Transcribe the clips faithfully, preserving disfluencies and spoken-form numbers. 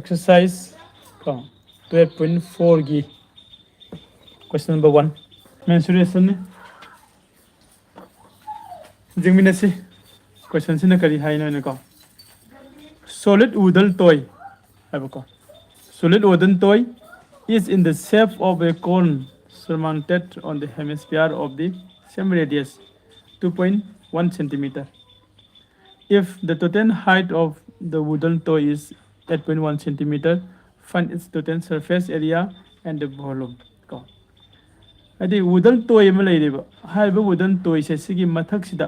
Exercise ꯀꯣ, twelve point four ꯒꯤ question number one, mensuration ꯅꯤ꯫ ꯌꯦꯡꯃꯤꯟꯅꯁꯤ꯫ Question ꯁꯤꯅ ꯀꯔꯤ ꯍꯥꯏꯅꯣ ꯍꯥꯏꯅꯀꯣ, solid wooden toy ꯍꯥꯏꯕꯀꯣ, solid wooden toy is in the shape of a cone surmounted on the hemisphere of the same radius, two point one centimeter. If the total height of the wooden toy is eight point one centimeter, find its total surface area and the volume ꯀꯣ꯫ ꯍꯥꯏꯗꯤ wooden toy ꯑꯃ ꯂꯩꯔꯦꯕ, ꯍꯥꯏꯔꯤꯕ wooden toy ꯁꯦ ꯁꯤꯒꯤ ꯃꯊꯛꯁꯤꯗ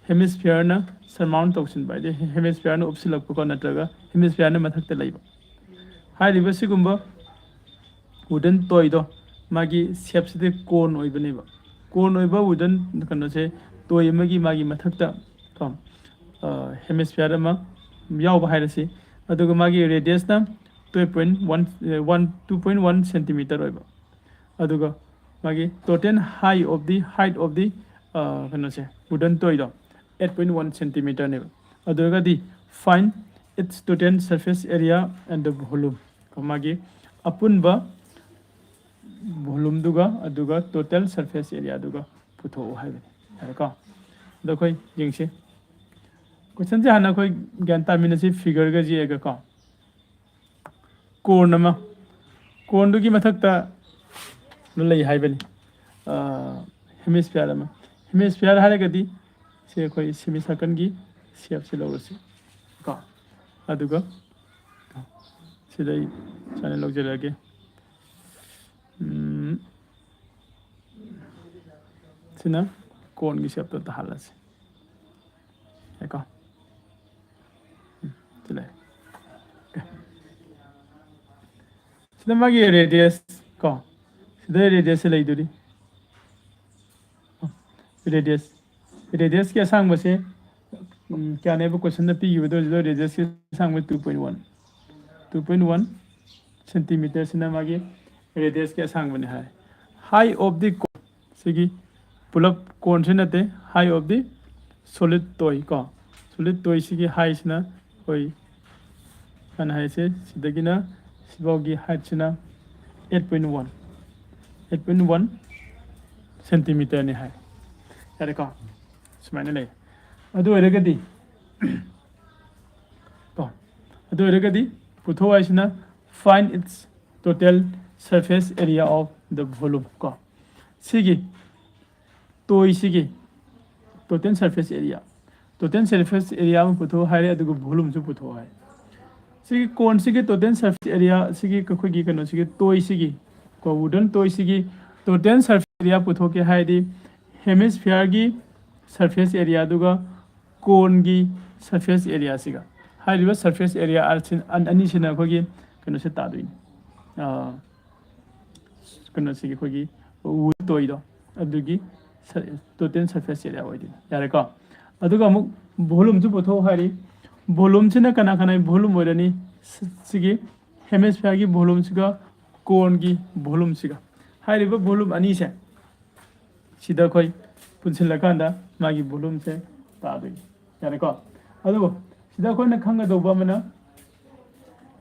hemisphere ꯅ surmount ꯇꯧꯁꯤꯟꯕ, ꯍꯥꯏꯗꯤ hemisphere ꯅ ꯎꯞꯁꯤꯜꯂꯛꯄꯀꯣ, ꯅꯠꯇ꯭ꯔꯒ hemisphere ꯅ ꯃꯊꯛꯇ ꯂꯩꯕ꯫ ꯍꯥꯏꯔꯤꯕ ꯁꯤꯒꯨꯝꯕ wooden toy ꯗꯣ ꯃꯥꯒꯤ shape ꯁꯤꯗꯤ cone ꯑꯣꯏꯕꯅꯦꯕ꯫ Cone ꯑꯣꯏꯕ wooden ꯀꯩꯅꯣꯁꯦ, toy ꯑꯃꯒꯤ ꯃꯥꯒꯤ ꯃꯊꯛꯇ ꯀꯣ, hemisphere ꯑꯃ ꯌꯥꯎꯕ ꯍꯥꯏꯔꯁꯤ꯫ ꯑꯗꯨꯒ ꯃꯥꯒꯤ radius ꯅ twelve point one, one, two point one centimeter ꯑꯣꯏꯕ꯫ ꯑꯗꯨꯒ ꯃꯥꯒꯤ total height of the, height of the ꯀꯩꯅꯣꯁꯦ, wooden toy ꯗꯣ eight point one centimeter ꯅꯦꯕ꯫ ꯑꯗꯨ ꯑꯣꯏꯔꯒꯗꯤ find its total surface area and the volume, ꯃꯥꯒꯤ ꯑꯄꯨꯟꯕ volume ꯗꯨꯒ ꯑꯗꯨꯒ total surface area ꯗꯨꯒ ꯄꯨꯊꯣꯛꯎ ꯍꯥꯏꯕꯅꯤ꯫ ꯌꯥꯔꯦꯀꯣ? ꯑꯗꯣ ꯑꯩꯈꯣꯏ ꯌꯦꯡꯁꯤ꯫ Question ꯁꯦ ꯍꯥꯟꯅ ꯑꯩꯈꯣꯏ ꯒ꯭ꯌꯥꯟ ꯇꯥꯃꯤꯟꯅꯁꯤ, figure ꯒ ꯌꯦꯛꯑꯒꯀꯣ꯫ Cone ꯑꯃ, cone ꯗꯨꯒꯤ ꯃꯊꯛꯇ ꯂꯩ ꯍꯥꯏꯕꯅꯤ, hemisphere ꯑꯃ꯫ Hemisphere ꯍꯥꯏꯔꯒꯗꯤ ꯁꯤ ꯑꯩꯈꯣꯏ semicircle ꯒꯤ shape ꯁꯤ ꯂꯧꯔꯁꯤ ꯀꯣ꯫ ꯑꯗꯨꯒ ꯁꯤꯗ ꯑꯩ ꯁꯨꯃꯥꯏꯅ ꯂꯧꯖꯔꯛꯑꯒꯦ꯫ ꯎꯝ, ꯁꯤꯅ cone ꯒꯤ shape ꯇꯣ ꯇꯥꯍꯜꯂꯁꯤ꯫ ꯌꯥꯏꯀꯣ? ꯎꯝ, ꯁꯤ ꯂꯩꯔꯦ꯫ Okay꯫ ꯁꯤꯗ ꯃꯥꯒꯤ radius ꯀꯣ, ꯁꯤꯗ radius ꯁꯦ ꯂꯩꯗꯣꯔꯤ꯫ Radius, radius ꯀꯤ ꯑꯁꯥꯡꯕꯁꯦ, ꯎꯝ, ꯀꯌꯥꯅꯦꯕ question ꯗ ꯄꯤꯈꯤꯕꯗꯣ? ꯁꯤꯗ radius ꯀꯤ ꯑꯁꯥꯡꯕ two point one, two point one centimeter ꯁꯤꯅ ꯃꯥꯒꯤ radius ꯀꯤ ꯑꯁꯥꯡꯕꯅꯤ ꯍꯥꯏ꯫ Height of the cone, ꯁꯤꯒꯤ ꯄꯨꯂꯞ cone ꯁꯤ ꯅꯠꯇꯦ, height of the solid toy ꯀꯣ, solid toy ꯁꯤꯒꯤ height ꯁꯤꯅ ꯑꯩꯈꯣꯏ ꯃꯥꯅ ꯍꯥꯏꯁꯦ ꯁꯤꯗꯒꯤꯅ ꯁꯤꯐꯥꯎꯒꯤ ꯍꯥꯏꯠꯁꯤꯅ eight point one, eight point one centimeterꯅꯤ ꯍꯥꯏ꯫ ꯌꯥꯔꯦꯀꯣ? ꯁꯨꯃꯥꯏꯅ ꯂꯩ꯫ ꯑꯗꯨ ꯑꯣꯏꯔꯒꯗꯤ ꯀꯣ ꯑꯗꯨ ꯑꯣꯏꯔꯒꯗꯤ ꯄꯨꯊꯣꯛ ꯍꯥꯏꯁꯤꯅ find its total surface area of the volume ꯀꯣ ꯁꯤꯒꯤ ꯇꯣꯏꯁꯤꯒꯤ total surface area, total surface area ꯑꯃ ꯄꯨꯊꯣꯛ ꯍꯥꯏꯔꯦ, ꯑꯗꯨꯒ volumeꯁꯨ ꯄꯨꯊꯣꯛ ꯍꯥꯏꯔꯦ꯫ ꯁꯤꯒꯤ ꯀꯣꯟꯁꯤꯒꯤ total surface area, ꯁꯤꯒꯤ ꯑꯩꯈꯣꯏꯒꯤ ꯀꯩꯅꯣꯁꯤꯒꯤ ꯇꯣꯏꯁꯤꯒꯤ ꯀꯣ wooden ꯇꯣꯏꯁꯤꯒꯤ total surface area ꯄꯨꯊꯣꯛꯀꯦ ꯍꯥꯏꯔꯗꯤ hemisphereꯒꯤ surface area ꯑꯗꯨꯒ ꯀꯣꯟꯒꯤ surface areaꯁꯤꯒ, ꯍꯥꯏꯔꯤꯕ surface area ꯑꯁꯤ-, ꯑꯅꯤꯁꯤꯅ ꯑꯩꯈꯣꯏꯒꯤ ꯀꯩꯅꯣꯁꯦ ꯇꯥꯗꯣꯏꯅꯤ꯫ ꯀꯩꯅꯣꯁꯤꯒꯤ ꯑꯩꯈꯣꯏꯒꯤ ꯋꯨꯗ ꯇꯣꯏꯗꯣ ꯑꯗꯨꯒꯤ total surface area ꯑꯣꯏꯗꯣꯏꯅꯤ꯫ ꯌꯥꯔꯦꯀꯣ? ꯑꯗꯨꯒ ꯑꯃꯨꯛ volumeꯁꯨ ꯄꯨꯊꯣꯛ ꯍꯥꯏꯔꯤ꯫ Volumeꯁꯤꯅ ꯀꯅꯥ ꯀꯅꯥꯒꯤ volume ꯑꯣꯏꯔꯅꯤ? ꯁꯤꯒꯤ hemisphereꯒꯤ volumeꯁꯤꯒ ꯀꯣꯟꯒꯤ volumeꯁꯤꯒ꯫ ꯍꯥꯏꯔꯤꯕ volume ꯑꯅꯤꯁꯦ ꯁꯤꯗ ꯑꯩꯈꯣꯏ ꯄꯨꯟꯁꯤꯜꯂꯀꯥꯟꯗ ꯃꯥꯒꯤ volumeꯁꯦ ꯇꯥꯗꯣꯏꯅꯤ꯫ ꯌꯥꯔꯦꯀꯣ? ꯑꯗꯨꯕꯨ ꯁꯤꯗ ꯑꯩꯈꯣꯏꯅ ꯈꯪꯒꯗꯧꯕ ꯑꯃꯅ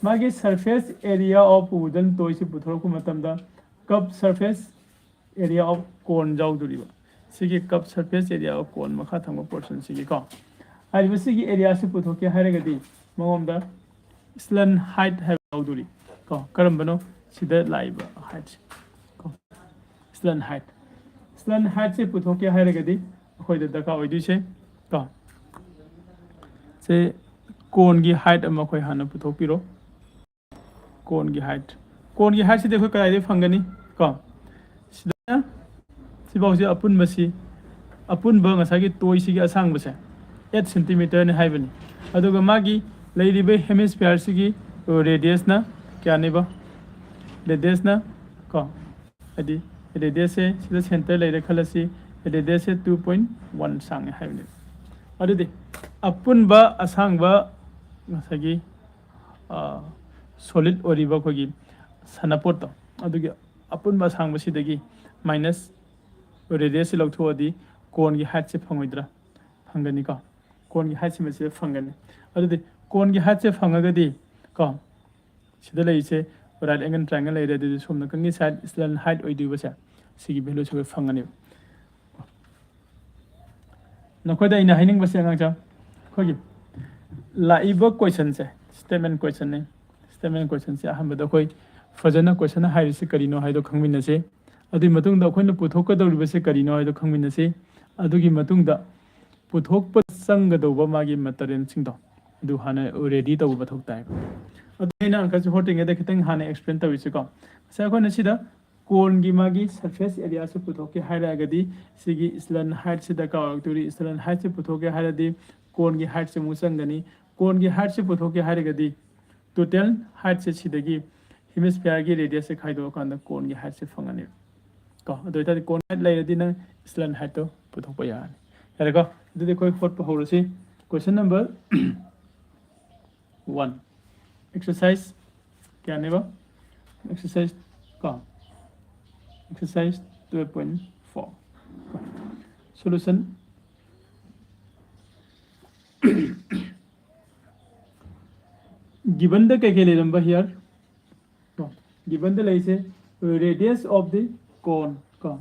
ꯃꯥꯒꯤ surface area of wooden toyꯁꯤ ꯄꯨꯊꯣꯔꯛꯄ ꯃꯇꯝꯗ cup surface area of cone ꯌꯥꯎꯗꯣꯔꯤꯕ꯫ ꯁꯤꯒꯤ cup surface area of cone ꯃꯈꯥ ꯊꯪꯕ portionꯁꯤꯒꯤꯀꯣ꯫ ꯍꯥꯏꯔꯤꯕ ꯁꯤꯒꯤ areaꯁꯤ ꯄꯨꯊꯣꯛꯀꯦ ꯍꯥꯏꯔꯒꯗꯤ ꯃꯉꯣꯟꯗ slant height ꯍꯥꯏꯕ ꯌꯥꯎꯗꯣꯔꯤ ꯀꯣ꯫ ꯀꯔꯝꯕꯅꯣ ꯁꯤꯗ ꯂꯥꯛꯏꯕ heightꯁꯦ ꯀꯣ? Slant height꯫ Slant heightꯁꯦ ꯄꯨꯊꯣꯛꯀꯦ ꯍꯥꯏꯔꯒꯗꯤ ꯑꯩꯈꯣꯏꯗ ꯗꯔꯀꯥꯔ ꯑꯣꯏꯗꯣꯏꯁꯦ ꯀꯣ ꯁꯦ ꯀꯣꯟꯒꯤ height ꯑꯃ ꯑꯩꯈꯣꯏ ꯍꯥꯟꯅ ꯄꯨꯊꯣꯛꯄꯤꯔꯣ꯫ ꯀꯣꯟꯒꯤ height, ꯀꯣꯟꯒꯤ heightꯁꯤꯗꯤ ꯑꯩꯈꯣꯏ ꯀꯗꯥꯏꯗꯒꯤ ꯐꯪꯒꯅꯤ ꯀꯣ? ꯁꯤꯗ ꯁꯤꯐꯥꯎꯁꯤ ꯑꯄꯨꯟꯕꯁꯤ, ꯑꯄꯨꯟꯕ ꯉꯁꯥꯏꯒꯤ ꯇꯣꯏꯁꯤꯒꯤ ꯑꯁꯥꯡꯕꯁꯦ eight centimeterꯅꯤ ꯍꯥꯏꯕꯅꯤ꯫ ꯑꯗꯨꯒ ꯃꯥꯒꯤ ꯂꯩꯔꯤꯕ hemisphereꯁꯤꯒꯤ radiusꯅ ꯀꯌꯥꯅꯦꯕ? Radiusꯅ ꯀꯣ ꯍꯥꯏꯗꯤ radiusꯁꯦ ꯁꯤꯗ center ꯂꯩꯔꯦ ꯈꯜꯂꯁꯤ, radiusꯁꯦ two point one ꯁꯥꯡꯉꯦ ꯍꯥꯏꯕꯅꯦꯕ꯫ ꯑꯗꯨꯗꯤ ꯑꯄꯨꯟꯕ ꯑꯁꯥꯡꯕ ꯉꯁꯥꯏꯒꯤ solid ꯑꯣꯏꯔꯤꯕ ꯑꯩꯈꯣꯏꯒꯤ ꯁꯥꯟꯅꯄꯣꯠꯇꯣ ꯑꯗꯨꯒꯤ ꯑꯄꯨꯟꯕ ꯑꯁꯥꯡꯕꯁꯤꯗꯒꯤ minus radiusꯁꯤ ꯂꯧꯊꯣꯛꯑꯗꯤ ꯀꯣꯟꯒꯤ heightꯁꯦ ꯐꯪꯉꯣꯏꯗ꯭ꯔꯥ? ꯐꯪꯒꯅꯤꯀꯣ꯫ ꯀꯣꯟꯒꯤ heightꯁꯤ ꯃꯁꯤꯗ ꯐꯪꯒꯅꯤ꯫ ꯑꯗꯨꯗꯤ ꯀꯣꯟꯒꯤ heightꯁꯦ ꯐꯪꯉꯒꯗꯤ ꯀꯣ, ꯁꯤꯗ ꯂꯩꯔꯤꯁꯦ right angle triangle ꯂꯩꯔꯦ꯫ ꯑꯗꯨꯗꯤ ꯁꯣꯝ ꯅꯥꯀꯟꯒꯤ side slant height ꯑꯣꯏꯗꯣꯏꯕꯁꯦ, ꯁꯤꯒꯤ value ꯁꯦ ꯑꯩꯈꯣꯏ ꯐꯪꯉꯅꯦꯕ꯫ ꯅꯈꯣꯏꯗ ꯑꯩꯅ ꯍꯥꯏꯅꯤꯡꯕꯁꯦ, ꯑꯉꯥꯡꯁꯥ, ꯑꯩꯈꯣꯏꯒꯤ ꯂꯥꯛꯏꯕ question ꯁꯦ statement question ꯅꯤ꯫ Statement question ꯁꯦ ꯑꯍꯥꯟꯕꯗ ꯑꯩꯈꯣꯏ ꯐꯖꯅ question ꯍꯥꯏꯔꯤꯁꯤ ꯀꯔꯤꯅꯣ ꯍꯥꯏꯗꯣ ꯈꯪꯃꯤꯟꯅꯁꯤ꯫ ꯑꯗꯨꯒꯤ ꯃꯇꯨꯡꯗ ꯑꯩꯈꯣꯏꯅ ꯄꯨꯊꯣꯛꯀꯗꯧꯔꯤꯕꯁꯦ ꯀꯔꯤꯅꯣ ꯍꯥꯏꯗꯣ ꯈꯪꯃꯤꯟꯅꯁꯤ꯫ ꯑꯗꯨꯒꯤ ꯃꯇꯨꯡꯗ ꯄꯨꯊꯣꯛꯄ ꯆꯪꯒꯗꯧꯕ ꯃꯥꯒꯤ material ꯁꯤꯡꯗꯣ ꯑꯗꯨ ꯍꯥꯟꯅ ready ꯇꯧꯕ ꯃꯊꯧ ꯇꯥꯏꯕ꯫ ꯑꯗꯨ ꯑꯩꯅ ꯑꯪꯀꯁꯦ ꯍꯣꯠꯇ꯭ꯔꯤꯉꯩꯗ ꯈꯤꯇꯪ ꯍꯥꯟꯅ explain ꯇꯧꯔꯤꯁꯤꯀꯣ꯫ ꯉꯁꯥꯏ ꯑꯩꯈꯣꯏꯅ ꯁꯤꯗ cone ꯒꯤ ꯃꯥꯒꯤ surface area ꯁꯦ ꯄꯨꯊꯣꯛꯀꯦ ꯍꯥꯏꯔꯒꯗꯤ ꯁꯤꯒꯤ slant height ꯁꯦ ꯗꯔꯀꯥꯔ ꯑꯣꯏꯔꯛꯇꯣꯔꯤ꯫ Slant height ꯁꯦ ꯄꯨꯊꯣꯛꯀꯦ ꯍꯥꯏꯔꯗꯤ cone ꯒꯤ height ꯁꯦ ꯑꯃꯨꯛ ꯆꯪꯒꯅꯤ꯫ Cone ꯒꯤ height ꯁꯦ ꯄꯨꯊꯣꯛꯀꯦ ꯍꯥꯏꯔꯒꯗꯤ total height ꯁꯦ ꯁꯤꯗꯒꯤ hemisphere ꯒꯤ radius ꯁꯦ ꯈꯥꯏꯗꯣꯛꯑꯀꯥꯟꯗ cone ꯒꯤ height ꯁꯦ ꯐꯪꯉꯅꯤ꯫ ꯀꯣ, ꯑꯗꯨ ꯑꯣꯏꯇꯥꯔꯗꯤ cone height ꯂꯩꯔꯗꯤ ꯅꯪ slant height ꯇꯣ ꯄꯨꯊꯣꯛꯄ ꯌꯥꯔꯅꯤ꯫ ꯌꯥꯔꯦꯀꯣ? ꯑꯗꯨꯗꯤ ꯑꯩꯈꯣꯏ ꯍꯣꯠꯄ ꯍꯧꯔꯁꯤ꯫ Question number one, exercise ꯀꯌꯥꯅꯦꯕ? Exercise ꯀꯣ, exercise twelve point four꯫ Solution꯫ Given ꯗ ꯀꯩꯀꯩ ꯂꯩꯔꯝꯕ here? ꯀꯣ, given ꯗ ꯂꯩꯔꯤꯁꯦ radius of the cone ꯀꯣ,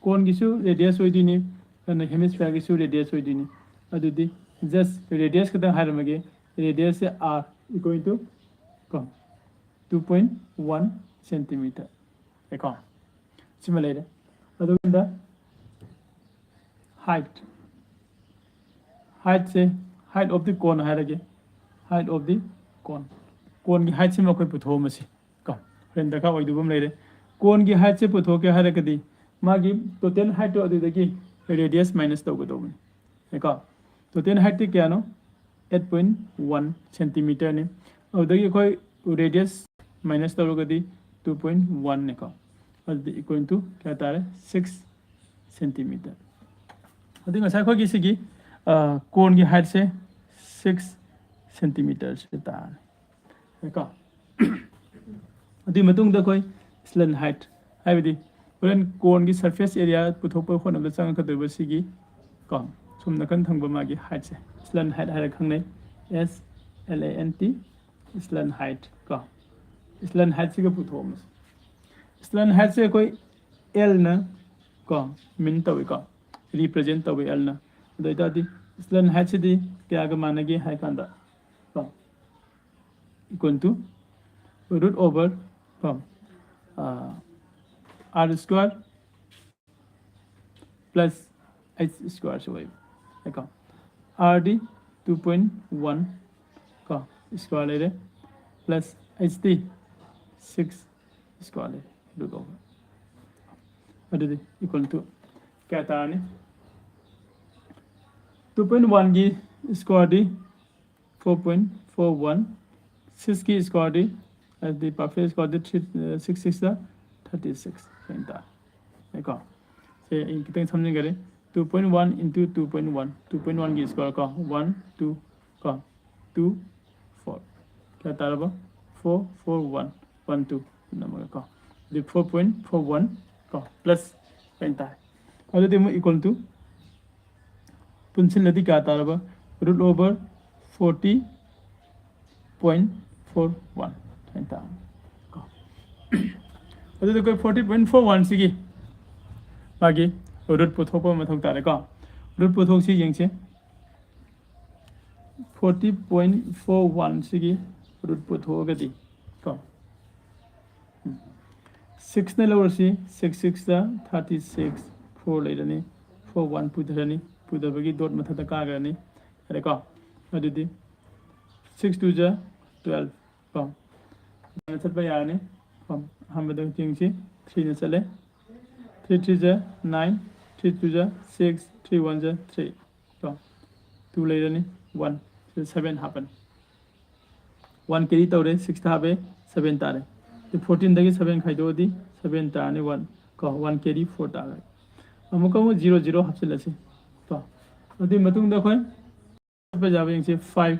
cone ꯒꯤꯁꯨ radius ꯑꯣꯏꯗꯣꯏꯅꯤ, ꯑꯗꯨꯅ hemisphere ꯒꯤꯁꯨ radius ꯑꯣꯏꯗꯣꯏꯅꯤ꯫ ꯑꯗꯨꯗꯤ just radius ꯈꯛꯇꯪ ꯍꯥꯏꯔꯝꯃꯒꯦ꯫ Radius say r equal to ꯀꯣ two point one centimeter ꯀꯣ, ꯁꯤꯃ ꯂꯩꯔꯦ꯫ ꯑꯗꯨꯒ height, height say height of the cone ꯍꯥꯏꯔꯒꯦ꯫ Height of the cone, cone ꯒꯤ height ꯁꯤꯃ ꯑꯩꯈꯣꯏ ꯄꯨꯊꯣꯛꯑꯝꯃꯁꯤ ꯀꯣ, ꯍꯣꯔꯦꯟ ꯗꯔꯀꯥꯔ ꯑꯣꯏꯗꯧꯕ ꯑꯃ ꯂꯩꯔꯦ꯫ Cone ꯒꯤ height ꯁꯦ ꯄꯨꯊꯣꯛꯀꯦ ꯍꯥꯏꯔꯒꯗꯤ ꯃꯥꯒꯤ total height ꯇꯣ ꯑꯗꯨꯗꯒꯤ radius minus ꯇꯧꯒꯗꯧꯕꯅꯤ ꯀꯣ꯫ Total height ꯇꯤ ꯀꯌꯥꯅꯣ? Eight point one centimeter ꯅꯤ꯫ ꯑꯗꯨꯗꯒꯤ ꯑꯩꯈꯣꯏ radius minus ꯇꯧꯔꯒꯗꯤ two point one ꯅꯤꯀꯣ꯫ ꯑꯗꯨꯗꯤ equal to ꯀꯌꯥ ꯇꯥꯔꯦ? Six centimeter꯫ ꯑꯗꯨꯗꯤ ꯉꯁꯥꯏ ꯑꯩꯈꯣꯏꯒꯤ ꯁꯤꯒꯤ, ꯑ, cone ꯒꯤ height ꯁꯦ six centimeter ꯁꯦ ꯇꯥꯔꯅꯤ꯫ ꯀꯣ꯫ ꯑꯗꯨꯒꯤ ꯃꯇꯨꯡꯗ ꯑꯩꯈꯣꯏ slant height, ꯍꯥꯏꯕꯗꯤ ꯍꯣꯔꯦꯟ cone ꯒꯤ surface area ꯄꯨꯊꯣꯛꯄ ꯍꯣꯠꯅꯕꯗ ꯆꯪꯉꯛꯀꯗꯧꯔꯤꯕ ꯁꯤꯒꯤ, ꯀꯣ, ꯁꯣꯝ ꯅꯥꯀꯟ ꯊꯪꯕ ꯃꯥꯒꯤ height ꯁꯦ slant height ꯍꯥꯏꯔ ꯈꯪꯅꯩ, S L A N T꯫ Slant height ꯀꯣ, slant heightꯁꯤꯒ ꯄꯨꯊꯣꯛꯑꯝꯃꯁꯦ꯫ Slant heightꯁꯦ ꯑꯩꯈꯣꯏ Lꯅ ꯀꯣ mean ꯇꯧꯏꯀꯣ, represent ꯇꯧꯏ Lꯅ꯫ ꯑꯗꯨ ꯑꯣꯏꯇꯥꯔꯗꯤ slant heightꯁꯤꯗꯤ ꯀꯌꯥꯒ ꯃꯥꯟꯅꯒꯦ ꯍꯥꯏ ꯀꯥꯟꯗ ꯀꯣ, equal to root over ꯀꯣ, R square plus H squareꯁꯨ ꯑꯣꯏꯕ ꯀꯣ꯫ Rꯗꯤ two point one ꯀꯣ, square ꯂꯩꯔꯦ, plus Hꯗꯤ six square ꯂꯩꯔꯦ, root over꯫ ꯑꯗꯨꯗꯤ equal to ꯀꯌꯥ ꯇꯥꯔꯅꯤ? Two point oneꯒꯤ squareꯗꯤ four point four one, sixꯀꯤ squareꯗꯤ, ꯍꯥꯏꯗꯤ perfect squareꯗꯤ three, six sixꯇ thirty six ꯍꯥꯏꯅ ꯇꯥꯔꯦ꯫ ꯀꯣ, ꯁꯦ ꯑꯩ ꯈꯤꯇꯪ ꯁꯝꯖꯤꯟꯈꯔꯦ꯫ Two point one into two point one, two point oneꯒꯤ square ꯀꯣ, one two ꯀꯣ, two four, ꯀꯌꯥ ꯇꯥꯔꯕ? Four four one, one two ꯅꯝꯃꯒ ꯀꯣ, ꯑꯗꯨꯗꯤ four point four one ꯀꯣ, plus ꯍꯥꯏꯅ ꯇꯥꯔꯦ꯫ ꯑꯗꯨꯗꯤ ꯑꯃꯨꯛ equal to ꯄꯨꯟꯁꯤꯜꯂꯗꯤ ꯀꯌꯥ ꯇꯥꯔꯕ? Root over forty point four one ꯍꯥꯏꯅ ꯇꯥꯔꯕ ꯀꯣ꯫ ꯑꯗꯨꯗꯤ ꯑꯩꯈꯣꯏ forty point four oneꯁꯤꯒꯤ ꯃꯥꯒꯤ root ꯄꯨꯊꯣꯛꯄ ꯃꯊꯧ ꯇꯥꯔꯦꯀꯣ꯫ Root ꯄꯨꯊꯣꯛꯁꯤ ꯌꯦꯡꯁꯦ꯫ Forty point four oneꯁꯤꯒꯤ root ꯄꯨꯊꯣꯛꯑꯒꯗꯤ ꯀꯣ, sixꯅ ꯂꯧꯔꯁꯤ, six sixꯇ thirty six, four ꯂꯩꯔꯅꯤ, four one ꯄꯨꯊꯔꯅꯤ, ꯄꯨꯊꯕꯒꯤ dot ꯃꯊꯛꯇ ꯀꯥꯈ꯭ꯔꯅꯤ꯫ ꯌꯥꯔꯦꯀꯣ? ꯑꯗꯨꯗꯤ six two ꯖ twelve ꯀꯣ, ꯑꯗꯨꯃꯥꯏꯅ ꯆꯠꯄ ꯌꯥꯔꯅꯤ ꯀꯣ꯫ ꯑꯍꯥꯟꯕꯗ ꯌꯦꯡꯁꯤ, threeꯅ ꯆꯠꯂꯦ, three three ꯖ nine, three two ꯖ six, three one ꯖ three ꯀꯣ, two ꯂꯩꯔꯅꯤ, one, ꯁꯤꯗ seven ꯍꯥꯞꯄꯅꯤ꯫ One carry ꯇꯧꯔꯦ, sixꯇ ꯍꯥꯞꯄꯦ, seven ꯇꯥꯔꯦ꯫ ꯑꯗꯨ fourteenꯗꯒꯤ seven ꯈꯥꯏꯗꯣꯛꯑꯗꯤ seven ꯇꯥꯔꯅꯤ, one ꯀꯣ, one carry four ꯇꯥꯔꯦ꯫ ꯑꯃꯨꯛꯀ ꯑꯃꯨꯛ zero zero ꯍꯥꯞꯆꯤꯜꯂꯁꯤ ꯀꯣ꯫ ꯑꯗꯨꯒꯤ ꯃꯇꯨꯡꯗ ꯑꯩꯈꯣꯏ ꯆꯠꯄ ꯌꯥꯕ ꯌꯦꯡꯁꯤ꯫ Five,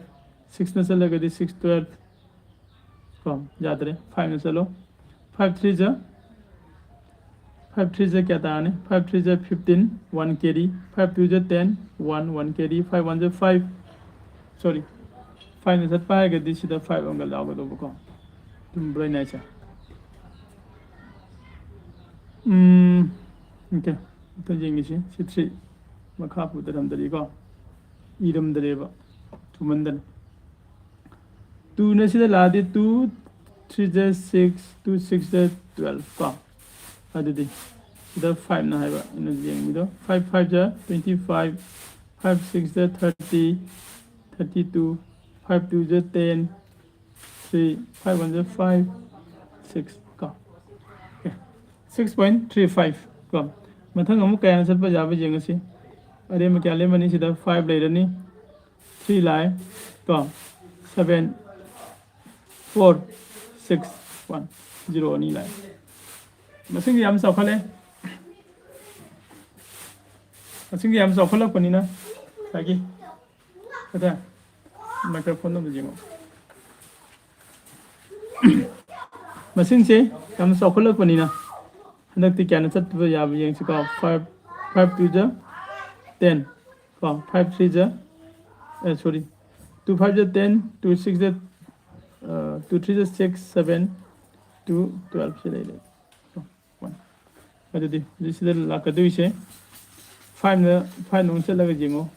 sixꯅ ꯆꯠꯂꯒꯗꯤ six twelve ꯀꯣ, ꯌꯥꯗ꯭ꯔꯦ꯫ Fiveꯅ ꯆꯠꯂꯣ꯫ Five three ꯖ, five three ꯖ ꯀꯌꯥ ꯇꯥꯔꯅꯤ? Five three ꯖ fifteen, one carry, five two ꯖ ten, one, one carry, five one ꯖ five, sorry, ꯐꯥꯏꯚꯅ ꯆꯠꯄ ꯍꯥꯏꯔꯒꯗꯤ ꯁꯤꯗ ꯐꯥꯏꯚ ꯑꯃꯒ ꯌꯥꯎꯒꯗꯧꯕꯀꯣ꯫ ꯆꯨꯝꯕ꯭ꯔꯥ ꯑꯩꯅ ꯍꯥꯏꯁꯦ? ꯎꯝ, okay, ꯑꯝꯇ ꯌꯦꯡꯒꯦꯁꯤ꯫ ꯁꯤ ꯊ꯭ꯔꯤ ꯃꯈꯥ ꯄꯨꯊꯔꯝꯗꯔꯤꯀꯣ, ꯏꯔꯝꯗꯔꯦꯕ, ꯊꯨꯃꯟꯗꯅ꯫ ꯇꯨꯅ ꯁꯤꯗ ꯂꯥꯛꯑꯗꯤ two three ꯖ six, two six ꯖ twelve ꯀꯣ꯫ ꯑꯗꯨꯗꯤ ꯁꯤꯗ ꯐꯥꯏꯚꯅ ꯍꯥꯏꯕ ꯑꯩꯅ ꯌꯦꯡꯕꯗꯣ, five five ꯖ twenty five, five six ꯖ thirty, thirty two, five two ꯖ ten, three, five one ꯖ five, six ꯀꯣ꯫ Okay, six point three five ꯀꯣ꯫ ꯃꯊꯪ ꯑꯃꯨꯛ ꯀꯌꯥꯅ ꯆꯠꯄ ꯌꯥꯕ ꯌꯦꯡꯉꯁꯤ꯫ ꯑꯔꯦꯝꯕ ꯀꯌꯥ ꯂꯦꯝꯃꯅꯤ? ꯁꯤꯗ five ꯂꯩꯔꯅꯤ, three ꯂꯥꯛꯑꯦ ꯀꯣ, seven, four, six, one, zero ꯑꯅꯤ ꯂꯥꯛꯑꯦ꯫ ꯃꯁꯤꯡꯗꯤ ꯌꯥꯝ ꯆꯥꯎꯈꯠꯂꯦ꯫ ꯃꯁꯤꯡꯗꯤ ꯌꯥꯝ ꯆꯥꯎꯈꯠꯂꯛꯄꯅꯤꯅ ꯉꯁꯥꯏꯒꯤ, ꯀꯗꯥꯏ? Microphone ꯑꯝꯇ ꯌꯦꯡꯉꯣ꯫ ꯃꯁꯤꯡꯁꯦ ꯌꯥꯝ ꯆꯥꯎꯈꯠꯂꯛꯄꯅꯤꯅ ꯍꯟꯗꯛꯇꯤ ꯀꯌꯥꯅ ꯆꯠꯄ ꯌꯥꯕ ꯌꯦꯡꯁꯤꯀꯣ꯫ Five, five two ꯖ ten ꯀꯣ, five three ꯖ, ꯑꯦ, sorry, two five ꯖ ten, two six ꯖ, ꯑ, two three ꯖ six, seven, two twelve ꯁꯤ ꯂꯩꯔꯦ꯫ One꯫ ꯑꯗꯨꯗꯤ ꯍꯧꯖꯤꯛ ꯁꯤꯗ ꯂꯥꯛꯀꯗꯣꯏꯁꯦ fiveꯅ, fiveꯅ ꯑꯃꯨꯛ ꯆꯠꯂꯒ ꯌꯦꯡꯉꯣ꯫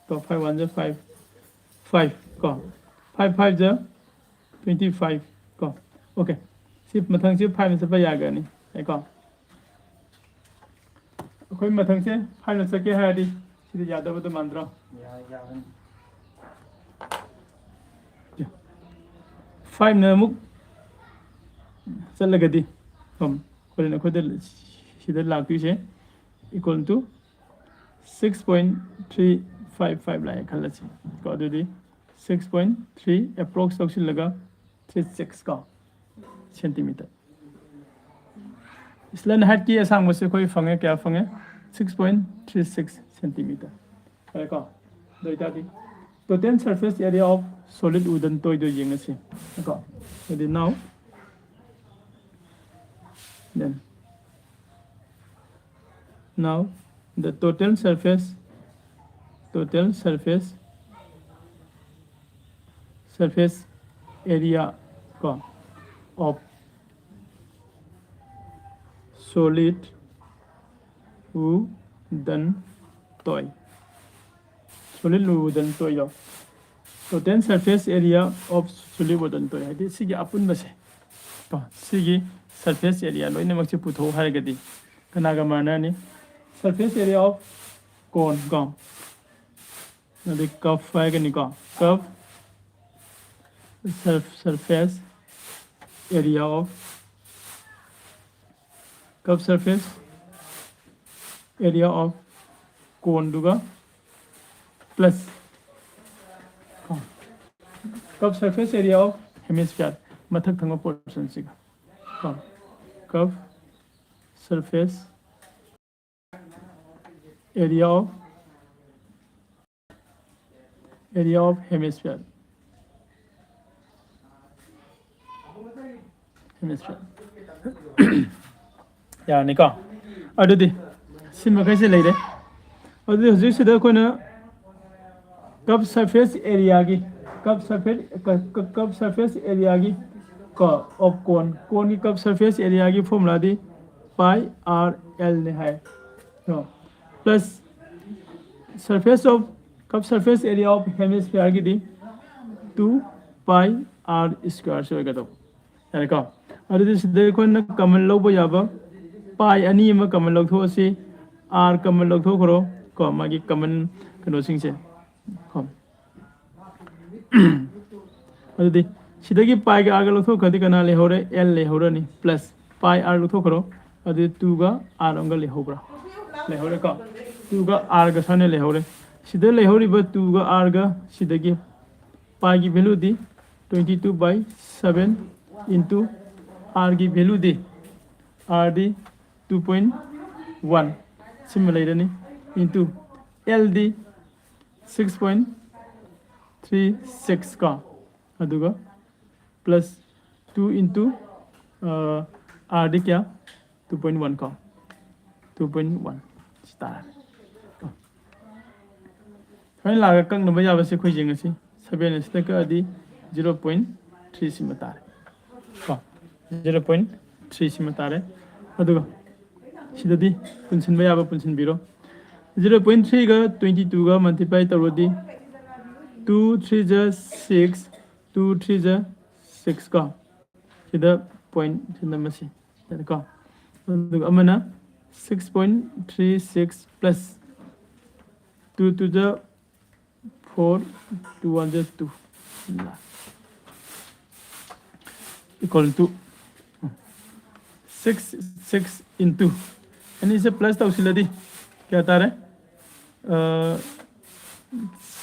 ꯀꯣ, five one ꯖ five, five ꯀꯣ, five five ꯖ twenty five ꯀꯣ꯫ Okay, ꯁꯤ ꯃꯊꯪꯁꯤ fiveꯅ ꯆꯠꯄ ꯌꯥꯒꯅꯤ꯫ ꯌꯥꯏꯀꯣ? ꯑꯩꯈꯣꯏ ꯃꯊꯪꯁꯦ fiveꯅ ꯆꯠꯀꯦ ꯍꯥꯏꯔꯗꯤ ꯁꯤꯗ ꯌꯥꯗꯕꯗꯣ ꯃꯥꯟꯗ꯭ꯔꯣ? ꯌꯥꯏ, ꯌꯥꯒꯅꯤ꯫ Fiveꯅ ꯑꯃꯨꯛ ꯆꯠꯂꯒꯗꯤ, ꯀꯣ, ꯑꯩꯈꯣꯏꯅ, ꯑꯩꯈꯣꯏꯗ ꯁꯤꯗ ꯂꯥꯛꯇꯣꯏꯁꯦ equal to six point three five five ꯂꯥꯛꯑꯦ ꯈꯜꯂꯁꯤ ꯀꯣ꯫ ꯑꯗꯨꯗꯤ six point three approx ꯇꯧꯁꯤꯜꯂꯒ three six ꯀꯣ, centimeter꯫ Slant heightꯀꯤ ꯑꯁꯥꯡꯕꯁꯦ ꯑꯩꯈꯣꯏ ꯐꯪꯉꯦ, ꯀꯌꯥ ꯐꯪꯉꯦ? Six point three six centimeter꯫ ꯐꯔꯦꯀꯣ? ꯑꯗꯨ ꯑꯣꯏꯇꯥꯔꯗꯤ total surface area of solid wooden toyꯗꯣ ꯌꯦꯡꯉꯁꯤ ꯀꯣ꯫ ꯑꯗꯨꯗꯤ now, then, now the total surface, total surface surface area ꯀꯣ of solid wooden toy, solid wooden toy ꯗꯣ, total surface area of solid wooden toy ꯍꯥꯏꯗꯤ ꯁꯤꯒꯤ ꯑꯄꯨꯟꯕꯁꯦ ꯀꯣ, ꯁꯤꯒꯤ surface area ꯂꯣꯏꯅꯃꯛꯁꯦ ꯄꯨꯊꯣꯛꯎ ꯍꯥꯏꯔꯒꯗꯤ ꯀꯅꯥꯒ ꯃꯥꯟꯅꯔꯅꯤ? Surface area of cone ꯀꯣ, ꯑꯗꯩ cup ꯍꯥꯏꯒꯅꯤꯀꯣ, cup surf- surface area of cup surface area of cone ꯗꯨꯒ plus cup surface area of hemisphere, ꯃꯊꯛ ꯊꯪꯕ portion ꯁꯤꯒ ꯀꯣ, cup surface area of area of hemisphere, hemisphere. ꯌꯥꯔꯅꯤꯀꯣ? ꯑꯗꯨꯗꯤ ꯁꯤ ꯃꯈꯩꯁꯦ ꯂꯩꯔꯦ꯫ ꯑꯗꯨꯗꯤ ꯍꯧꯖꯤꯛꯁꯤꯗ ꯑꯩꯈꯣꯏꯅ cup surface area ꯒꯤ, cup surface, cup surface area ꯒꯤ ꯀꯣ, of cone, cone ꯒꯤ cup surface area ꯒꯤ formula ꯗꯤ pi r L ꯅꯦ ꯍꯥꯏ꯫ ꯀꯣ, plus surface of, cup surface area of hemisphere ꯒꯤꯗꯤ two pi r square ꯁꯤ ꯑꯣꯏꯒꯗꯧꯕ꯫ ꯌꯥꯔꯦꯀꯣ? ꯑꯗꯨꯗꯤ ꯁꯤꯗ ꯑꯩꯈꯣꯏꯅ common ꯂꯧꯕ ꯌꯥꯕ pi ꯑꯅꯤ ꯑꯃ common ꯂꯧꯊꯣꯛꯑꯁꯤ, r common ꯂꯧꯊꯣꯛꯈ꯭ꯔꯣ ꯀꯣ, ꯃꯥꯒꯤ common ꯀꯩꯅꯣꯁꯤꯡꯁꯦ ꯀꯣ꯫ ꯑꯗꯨꯗꯤ ꯁꯤꯗꯒꯤ pi ꯒ r ꯒ ꯂꯧꯊꯣꯛꯈ꯭ꯔꯗꯤ ꯀꯅꯥ ꯂꯩꯍꯧꯔꯦ? L ꯂꯩꯍꯧꯔꯅꯤ, plus pi r ꯂꯧꯊꯣꯛꯈ꯭ꯔꯣ꯫ ꯑꯗꯨꯗꯤ two ꯒ r ꯑꯃꯒ ꯂꯩꯍꯧꯕ꯭ꯔꯥ? ꯂꯩꯍꯧꯔꯦꯀꯣ, two ꯒ r ꯒ ꯁꯨꯃꯥꯏꯅ ꯂꯩꯍꯧꯔꯦ꯫ ꯁꯤꯗ ꯂꯩꯍꯧꯔꯤꯕ two ꯒ r ꯒ ꯁꯤꯗꯒꯤ pi ꯒꯤ value D twenty two by seven into r ꯒꯤ value ꯗꯤ, r ꯗꯤ two point one ꯁꯤꯃ ꯂꯩꯔꯅꯤ, into L ꯗꯤ six point three six ꯀꯣ, ꯑꯗꯨꯒ plus two into r ꯗꯤ ꯀꯌꯥ? Two point one ꯀꯣ, two point one ꯁꯤ ꯇꯥꯔꯦ꯫ ꯁꯨꯃꯥꯏꯅ ꯂꯥꯛꯑꯒ ꯀꯛꯅꯕ ꯌꯥꯕꯁꯦ ꯑꯩꯈꯣꯏ ꯌꯦꯡꯉꯁꯤ꯫ Seven ꯑꯁꯤꯗ ꯀꯛꯑꯗꯤ ꯖꯤꯔꯣ ꯄꯣꯏꯟ ꯊ꯭ꯔꯤ ꯁꯤꯃ ꯇꯥꯔꯦ ꯀꯣ꯫ ꯖꯤꯔꯣ ꯄꯣꯏꯟ ꯊ꯭ꯔꯤ ꯁꯤꯃ ꯇꯥꯔꯦ꯫ ꯑꯗꯨꯒ ꯁꯤꯗꯗꯤ ꯄꯨꯟꯁꯤꯟꯕ ꯌꯥꯕ ꯄꯨꯟꯁꯤꯟꯕꯤꯔꯣ꯫ ꯖꯤꯔꯣ ꯄꯣꯏꯟ ꯊ꯭ꯔꯤꯒ ꯇ꯭ꯋꯦꯟꯇꯤ ꯇꯨꯒ ꯃꯜꯇꯤꯄ꯭ꯂꯥꯏ ꯇꯧꯔꯗꯤ, ꯇꯨ ꯊ꯭ꯔꯤ ꯖ ꯁꯤꯛꯁ, ꯇꯨ ꯊ꯭ꯔꯤ ꯖ ꯁꯤꯛꯁ ꯀꯣ꯫ ꯁꯤꯗ ꯄꯣꯏꯟ ꯁꯤꯗ ꯃꯁꯤ ꯀꯣ꯫ ꯑꯗꯨꯒ ꯑꯃꯅ six point three six plus two two ꯖ ꯐꯣꯔ, ꯇꯨ ꯋꯥꯟ ꯖ two, equal to six six into ꯑꯅꯤꯁꯦ ꯄ꯭ꯂꯁ ꯇꯧꯁꯤꯜꯂꯗꯤ ꯀꯌꯥ ꯇꯥꯔꯦ?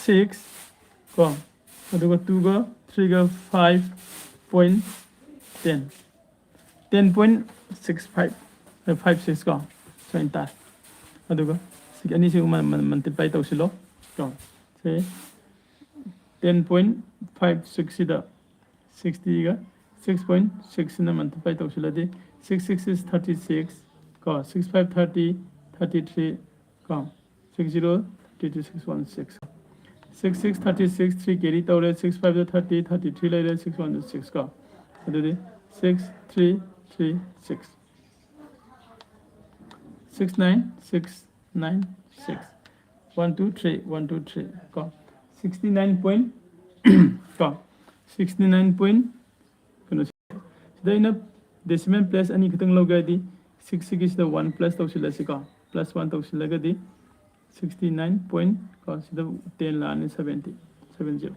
ꯁꯤꯛꯁ ꯀꯣ, ꯑꯗꯨꯒ ꯇꯨꯒ ꯊ꯭ꯔꯤꯒ five point ten, ten point six five, five six ꯀꯣ, ꯁꯨꯃꯥꯏꯅ ꯇꯥꯔꯦ꯫ ꯑꯗꯨꯒ ꯁꯤꯒꯤ ꯑꯅꯤꯁꯤꯒ ꯃꯜꯇꯤꯄ꯭ꯂꯥꯏ ꯇꯧꯁꯤꯜꯂꯣ ꯀꯣ꯫ ꯁꯦ ꯇꯦꯟ ꯄꯣꯏꯟ ꯐꯥꯏꯚ ꯁꯤꯛꯁꯁꯤꯗ ꯁꯤꯛꯁꯇꯤꯒ ꯁꯤꯛꯁ ꯄꯣꯏꯟ ꯁꯤꯛꯁꯁꯤꯅ ꯃꯜꯇꯤꯄ꯭ꯂꯥꯏ ꯇꯧꯁꯤꯜꯂꯗꯤ, six six is thirty six ꯀꯣ, six five thirty, thirty three ꯀꯣ, six zero thirty two six one six, six six thirty six, three carry ꯇꯧꯔꯦ, ꯁꯤꯛꯁ ꯐꯥꯏꯚꯇ ꯊꯥꯔꯇꯤ, ꯊꯥꯔꯇꯤ ꯊ꯭ꯔꯤ ꯂꯩꯔꯦ, six ꯋꯥꯟꯗ six ꯀꯣ꯫ ꯑꯗꯨꯗꯤ six three three six, six nine six nine six, one two three, one two three ꯀꯣ, sixty nine point ꯀꯣ, sixty nine point ꯀꯩꯅꯣ, ꯁꯤꯗ ꯑꯩꯅ ꯗꯦꯁꯤꯃꯦꯜ ꯄ꯭ꯂꯦꯁ ꯑꯅꯤ ꯈꯛꯇꯪ ꯂꯧꯒꯦ ꯍꯥꯏꯗꯤ, ꯁꯤꯛꯁꯁꯤꯒꯤꯁꯤꯗ ꯋꯥꯟ ꯄ꯭ꯂꯁ ꯇꯧꯁꯤꯜꯂꯁꯤꯀꯣ, ꯄ꯭ꯂꯁ ꯋꯥꯟ ꯇꯧꯁꯤꯜꯂꯒꯗꯤ ꯁꯤꯛꯁꯇꯤ ꯅꯥꯏꯟ ꯄꯣꯏꯟ ꯀꯣ, ꯁꯤꯗ ꯇꯦꯟ ꯂꯥꯛꯑꯅꯤ, ꯁꯕꯦꯟꯇꯤ, ꯁꯕꯦꯟ ꯖꯤꯔꯣ꯫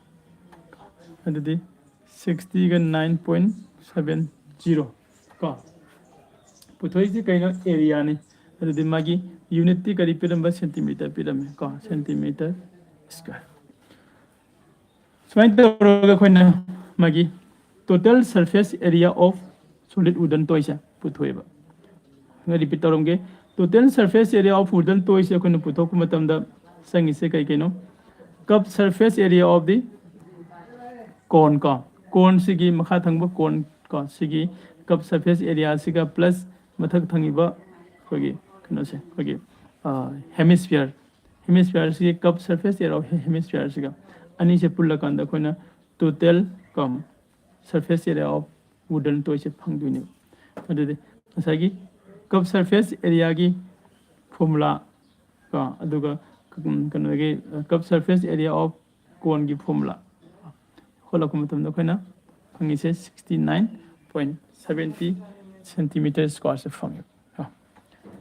ꯑꯗꯨꯗꯤ ꯁꯤꯛꯁꯇꯤꯒ ꯅꯥꯏꯟ ꯄꯣꯏꯟ ꯁꯕꯦꯟ ꯖꯤꯔꯣ ꯀꯣ꯫ ꯄꯨꯊꯣꯛꯏꯁꯤ ꯀꯩꯅꯣ? ꯑꯦꯔꯤꯌꯥꯅꯤ꯫ ꯑꯗꯨꯗꯤ ꯃꯥꯒꯤ ꯌꯨꯅꯤꯠꯇꯤ ꯀꯔꯤ ꯄꯤꯔꯝꯕ? ꯁꯦꯟꯇꯤꯃꯤꯇꯔ ꯄꯤꯔꯝꯃꯦ ꯀꯣ, ꯁꯦꯟꯇꯤꯃꯤꯇꯔ ꯁ꯭ꯀ꯭ꯋꯥꯔ꯫ ꯁꯨꯃꯥꯏꯅ ꯇꯧꯔꯒ ꯑꯩꯈꯣꯏꯅ ꯃꯥꯒꯤ total surface area of solid wooden toyꯁꯦ ꯄꯨꯊꯣꯛꯑꯦꯕ꯫ ꯔꯤꯄꯤꯠ ꯇꯧꯔꯝꯒꯦ, total surface area of wooden toyꯁꯦ ꯑꯩꯈꯣꯏꯅ ꯄꯨꯊꯣꯛꯄ ꯃꯇꯝꯗ ꯆꯪꯉꯤꯁꯦ ꯀꯩ ꯀꯩꯅꯣ? Curved surface area of the cone ꯀꯣ, ꯀꯣꯟꯁꯤꯒꯤ ꯃꯈꯥ ꯊꯪꯕ ꯀꯣꯟ ꯀꯣ, ꯁꯤꯒꯤ curved surface areaꯁꯤꯒ ꯄ꯭ꯂꯁ ꯃꯊꯛ ꯊꯪꯉꯤꯕ ꯑꯩꯈꯣꯏꯒꯤ ꯀꯩꯅꯣꯁꯦ, ꯑꯩꯈꯣꯏꯒꯤ ꯍꯦꯃꯤꯁꯐꯤꯌꯔ, ꯍꯦꯃꯤꯁꯐꯤꯌꯔꯁꯤꯒꯤ curved surface area of hemisphereꯁꯤꯒ ꯑꯅꯤꯁꯦ ꯄꯨꯜꯂꯀꯥꯟꯗ ꯑꯩꯈꯣꯏꯅ total ꯀꯣ surface area of wooden toy ꯁꯦ ꯐꯪꯗꯣꯏꯅꯦꯕ꯫ ꯑꯗꯨꯗꯤ ꯉꯁꯥꯏꯒꯤ curve surface area ꯒꯤ formula ꯀꯣ, ꯑꯗꯨꯒ ꯀꯩꯅꯣꯒꯤ curve surface area of cone ꯒꯤ formula ꯍꯣꯠꯂꯛꯄ ꯃꯇꯝꯗ ꯑꯩꯈꯣꯏꯅ ꯐꯪꯉꯤꯁꯦ sixty nine point seventy centimeter square ꯁꯦ ꯐꯪꯉꯦꯕ꯫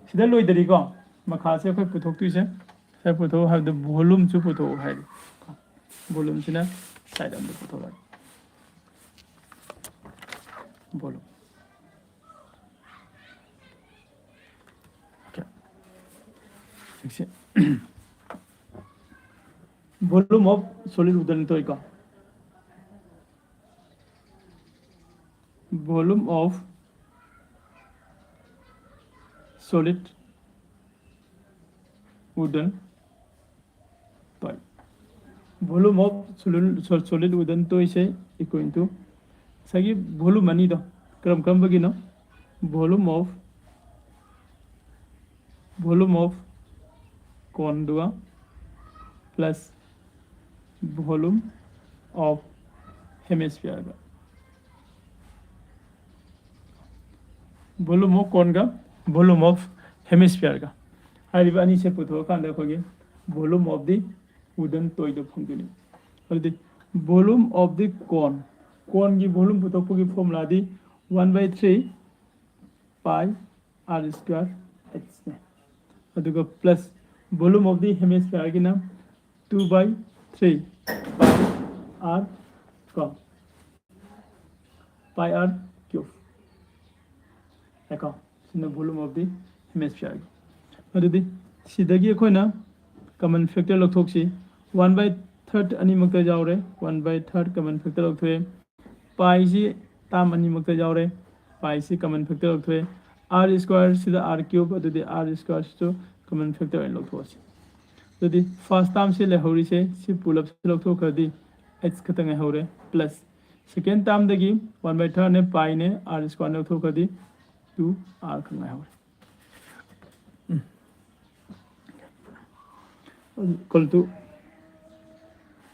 ꯁꯤꯗ ꯂꯣꯏꯗꯔꯤꯀꯣ, ꯃꯈꯥꯁꯦ ꯑꯩꯈꯣꯏ ꯄꯨꯊꯣꯛꯇꯣꯏꯁꯦ꯫ ꯁꯤꯗ ꯄꯨꯊꯣꯛꯎ ꯍꯥꯏꯕꯗ volume ꯁꯨ ꯄꯨꯊꯣꯛꯎ ꯍꯥꯏꯔꯤ꯫ Volume ꯁꯤꯅ side ꯑꯝꯗ ꯄꯨꯊꯣꯛꯂꯛꯑꯒꯦ꯫ Volume꯫ Okay꯫ ꯁꯤꯁꯦ volume of solid wooden toy ꯀꯣ꯫ Volume of solid wooden toy꯫ Volume of solid, solid wooden toy say equal to ꯉꯁꯥꯏꯒꯤ volume ꯑꯅꯤꯗꯣ ꯀꯔꯝ ꯀꯔꯝꯕꯒꯤꯅꯣ? Volume of, volume of cone ꯗꯨꯒ plus volume of hemisphere ꯒ꯫ Volume of cone ꯒ volume of hemisphere ꯒ ꯍꯥꯏꯔꯤꯕ ꯑꯅꯤꯁꯦ ꯄꯨꯊꯣꯛꯑꯀꯥꯟꯗ ꯑꯩꯈꯣꯏꯒꯤ volume of the wooden toy ꯗꯣ ꯐꯪꯗꯣꯏꯅꯤ꯫ ꯑꯗꯨꯗꯤ volume of the cone, cone ꯒꯤ volume ꯄꯨꯊꯣꯛꯄꯒꯤ formula D one by three pi r square h ꯅꯦ꯫ ꯑꯗꯨꯒ plus volume of the hemisphere ꯒꯤꯅ two by three pi r ꯀꯣ, pi r cube ꯀꯣ꯫ ꯁꯤꯅ volume of the hemisphere ꯒꯤ꯫ ꯑꯗꯨꯗꯤ ꯁꯤꯗꯒꯤ ꯑꯩꯈꯣꯏꯅ common factor ꯂꯧꯊꯣꯛꯁꯤ꯫ One by third ꯑꯅꯤꯃꯛꯇ ꯌꯥꯎꯔꯦ, one by third common factor ꯂꯧꯊꯣꯛꯑꯦ꯫ Pi ꯁꯤ term ꯑꯅꯤꯃꯛꯇ ꯌꯥꯎꯔꯦ, pi ꯁꯤ common factor ꯂꯧꯊꯣꯛꯑꯦ꯫ R square ꯁꯤꯗ r cube, ꯑꯗꯨꯗꯤ r square ꯁꯤꯁꯨ common factor ꯑꯣꯏꯅ ꯂꯧꯊꯣꯛꯑꯁꯤ꯫ ꯑꯗꯨꯗꯤ first term ꯁꯤ ꯂꯩꯍꯧꯔꯤꯁꯦ, ꯁꯤ ꯄꯨꯂꯞꯁꯤ ꯂꯧꯊꯣꯛꯈ꯭ꯔꯗꯤ h ꯈꯛꯇ ꯉꯥꯏꯍꯧꯔꯦ, plus second term ꯗꯒꯤ one by third ꯅꯦ, pi ꯅꯦ, r square ꯂꯧꯊꯣꯛꯈ꯭ꯔꯗꯤ two r ꯈꯛ ꯉꯥꯏꯍꯧꯔꯦ꯫ ꯎꯝ꯫ Equal to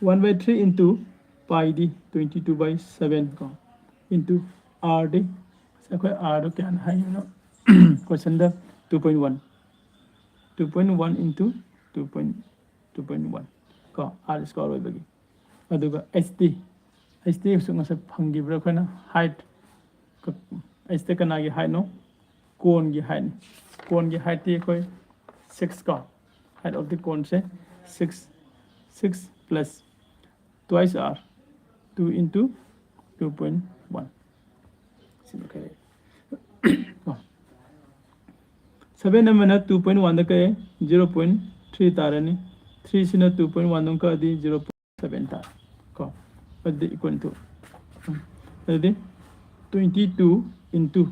one by three into Pi D twenty two by seven ꯀꯣ, into R ꯗꯤ ꯑꯩꯈꯣꯏ R ꯗꯣ ꯀꯌꯥꯅ ꯍꯥꯏꯅꯣ? Question ꯗ two point one, two point one into two point two point one ꯀꯣ, R square ꯑꯣꯏꯕꯒꯤ꯫ ꯑꯗꯨꯒ H ꯗꯤ, H ꯗꯤ ꯁꯨ ꯉꯁꯥꯏ ꯐꯪꯈꯤꯕ꯭ꯔꯥ ꯑꯩꯈꯣꯏꯅ? Height, H ꯗ ꯀꯅꯥꯒꯤ height ꯅꯣ? Cone ꯒꯤ height ꯅꯤ꯫ Cone ꯒꯤ height ꯇꯤ ꯑꯩꯈꯣꯏ six ꯀꯣ, height of the cone say six, six plus twice R, two into two point one꯫ ꯁꯤ ꯃꯈꯩ ꯂꯩꯔꯦ꯫ ꯀꯣ, seven ꯑꯃꯅ two point one ꯗ ꯀꯛꯑꯦ, zero point three ꯇꯥꯔꯅꯤ꯫ Three ꯁꯤꯅ two point one ꯗ ꯀꯛꯑꯗꯤ zero point seven ꯇꯥꯔꯦ ꯀꯣ꯫ ꯑꯗꯨꯗꯤ equal to, ꯑꯗꯨꯗꯤ twenty two into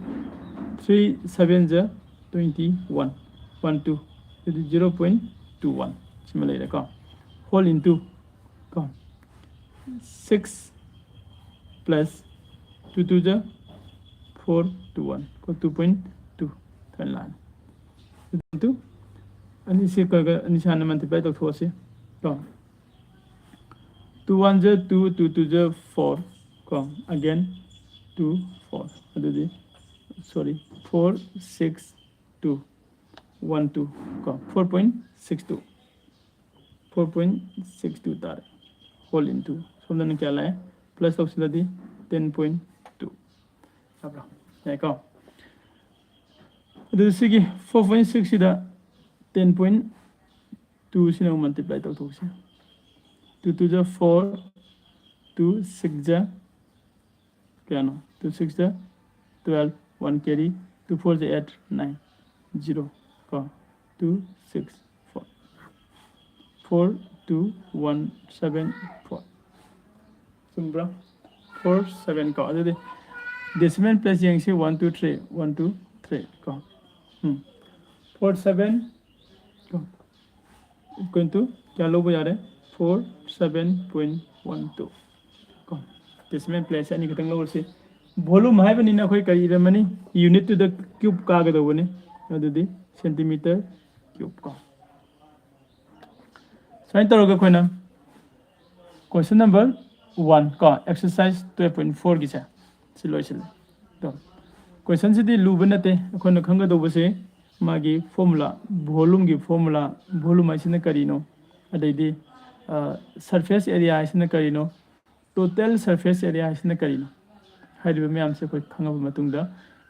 three seven ꯖ twenty one, one two, ꯑꯗꯨꯗꯤ zero point two one ꯁꯤꯃ ꯂꯩꯔꯦꯀꯣ꯫ Whole into ꯀꯣ, six plus two two ꯖ four, two one ꯀꯣ, two point two ꯊꯣꯏꯅ ꯂꯥꯛꯑꯅꯤ꯫ Into ꯑꯅꯤꯁꯤ ꯀ-, ꯀ-, ꯑꯅꯤꯁꯤ ꯍꯥꯟꯅ multiply ꯇꯧꯊꯣꯛꯑꯁꯤ ꯀꯣ꯫ Two one ꯖ two, two two ꯖ four ꯀꯣ, again two, four, ꯑꯗꯨꯗꯤ sorry, four six two, one two ꯀꯣ, four point six two, four point six two ꯇꯥꯔꯦ꯫ Whole into ꯁꯣꯝꯗꯅ ꯀꯌꯥ ꯂꯥꯛꯑꯦ? Plus ꯇꯧꯁꯤꯜꯂꯗꯤ ten point two ꯌꯥꯕ꯭ꯔꯥ? ꯌꯥꯏꯀꯣ꯫ ꯑꯗꯨ ꯁꯤꯒꯤ four point six ꯁꯤꯗ ten point two ꯁꯤꯅ ꯑꯃꯨꯛ multiply ꯇꯧꯊꯣꯛꯁꯤ꯫ Two two ꯖ four, two six ꯖ ꯀꯌꯥꯅꯣ? Two six ꯖ twelve, one carry, two four ꯖ eight, nine, zero ꯀꯣ, two six four, four two one seven four꯫ ꯆꯨꯝꯕ꯭ꯔꯥ? Four seven ꯀꯣ꯫ ꯑꯗꯨꯗꯤ decimal place ꯌꯦꯡꯁꯤ, one two three, one two three ꯀꯣ꯫ ꯎꯝ꯫ Four seven ꯀꯣ꯫ Equal to ꯀꯌꯥ ꯂꯧꯕ ꯌꯥꯔꯦ? Four seven point one two ꯀꯣ꯫ Decimal place ꯑꯅꯤ ꯈꯛꯇꯪ ꯂꯧꯔꯁꯤ꯫ Volume ꯍꯥꯏꯕꯅꯤꯅ ꯑꯩꯈꯣꯏ ꯀꯔꯤ ꯏꯔꯝꯃꯅꯤ? Unit to the cube ꯀꯥꯒꯗꯧꯕꯅꯤ꯫ ꯑꯗꯨꯗꯤ centimeter cube ꯀꯣ꯫ ꯁꯨꯃꯥꯏꯅ ꯇꯧꯔꯒ ꯑꯩꯈꯣꯏꯅ question number ꯋꯥꯟ ꯀꯣ, ꯑꯦꯛꯁꯔꯁꯥꯏꯁ ꯇꯨꯌꯦꯜꯐ ꯄꯣꯏꯟ ꯐꯣꯔꯒꯤꯁꯦ ꯁꯤ ꯂꯣꯏꯁꯤꯜꯂꯦ꯫ ꯑꯗꯣ ꯀꯣꯏꯁꯟꯁꯤꯗꯤ ꯂꯨꯕ ꯅꯠꯇꯦ꯫ ꯑꯩꯈꯣꯏꯅ ꯈꯪꯒꯗꯧꯕꯁꯦ ꯃꯥꯒꯤ ꯐꯣꯔꯃꯨꯂꯥ, ꯚꯣꯂꯨꯝꯒꯤ ꯐꯣꯔꯃꯨꯂꯥ, ꯚꯣꯂꯨꯝ ꯍꯥꯏꯁꯤꯅ ꯀꯔꯤꯅꯣ, ꯑꯗꯩꯗꯤ ꯁꯔꯐꯦꯁ ꯑꯦꯔꯤꯌꯥ ꯍꯥꯏꯁꯤꯅ ꯀꯔꯤꯅꯣ, ꯇꯣꯇꯦꯜ ꯁꯔꯐꯦꯁ ꯑꯦꯔꯤꯌꯥ ꯍꯥꯏꯁꯤꯅ ꯀꯔꯤꯅꯣ ꯍꯥꯏꯔꯤꯕ ꯃꯌꯥꯝꯁꯦ ꯑꯩꯈꯣꯏ ꯈꯪꯉꯕ ꯃꯇꯨꯡꯗ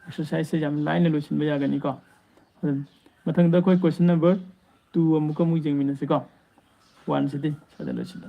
ꯑꯦꯛꯁꯔꯁꯥꯏꯁꯁꯦ ꯌꯥꯝ ꯂꯥꯏꯅ ꯂꯣꯏꯁꯤꯟꯕ ꯌꯥꯒꯅꯤꯀꯣ꯫ ꯑꯗꯨꯝ ꯃꯊꯪꯗ ꯑꯩꯈꯣꯏ ꯀꯣꯏꯁꯟ ꯅꯝꯕꯔ ꯇꯨ ꯑꯃꯨꯛꯀ ꯑꯃꯨꯛ ꯌꯦꯡꯃꯤꯟꯅꯁꯤꯀꯣ꯫ ꯋꯥꯟꯁꯤꯗꯤ ꯁ꯭ꯋꯥꯏꯗ ꯂꯣꯏꯁꯤꯜꯂꯦ꯫